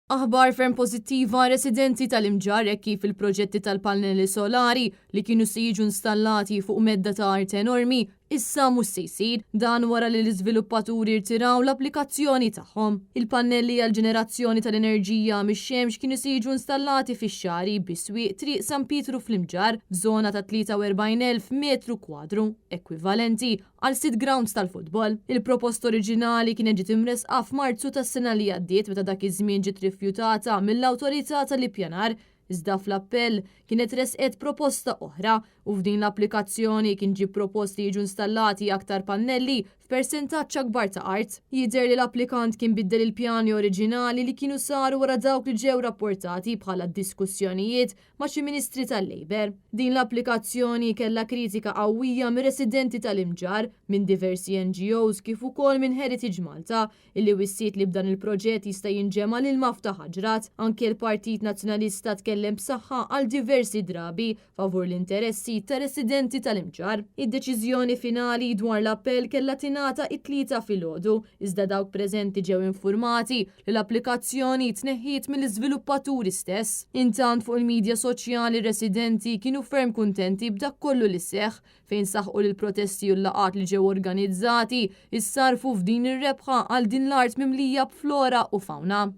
Aħbar ferm pożittiva għar-residenti tal-Imġarr hekk kif il-proġetti tal-pannelli solari li kienu se jiġu installati fuq medda ta' art enormi issa mhux se jsir. Dan wara li l-iżviluppaturi rtiraw l-applikazzjoni tagħhom. Il-pannelli għall-ġenerazzjoni tal-enerġija mix-xemx kienu se jiġu installati fix-xagħri bi swieq Triq San Pietru fl-Imġarr f'żona ta' 43,000 metru kwadru, ekwivalenti għal sitt grawnds tal-futbol. Il-proposta oriġinali kienet ġiet imressqa f'Marzu tas-sena li għaddiet meta dak iż-żmien ġiet rifjutata mill-Awtorità tal-Ippjanar, iżda fl-appell kienet ressqet proposta oħra u f'din l-applikazzjoni kien ġie propost li jiġu installati aktar pannelli f'persentaġġ akbar ta' art. Jidher li l-applikant kien biddel il-pjani oriġinali li kienu saru wara dawk li ġew rapportati bħala diskussjonijiet ma' xi ministri tal-Labour. Din l-applikazzjoni kellha kritika qawwija mir-residenti tal-Imġarr, minn diversi NGOs kif ukoll minn Heritage Malta, illi wissiet li b'dan il-proġett jista' jinġema' l-ilma f'ta' ħaġrat. Anke l-Partit Nazzjonalista tkellem b'saħħa għal diversi drabi favur l-interessi tar-residenti tal-Imġarr. Id-deċiżjoni finali dwar l-appell kellha tingħata it-Tlieta filgħodu, iżda dawk preżenti ġew infurmati li l-applikazzjoni tneħħiet mill-iżviluppaturi stess. Intant fuq il-midja soċjali r-residenti kienu ferm kuntenti b'dak kollu li seħħ fejn saħqu li l-protesti u l-laqgħat li ġew organizzati issarrfu f'din ir-rebħa għal din l-art mimlija b'flora u fawna.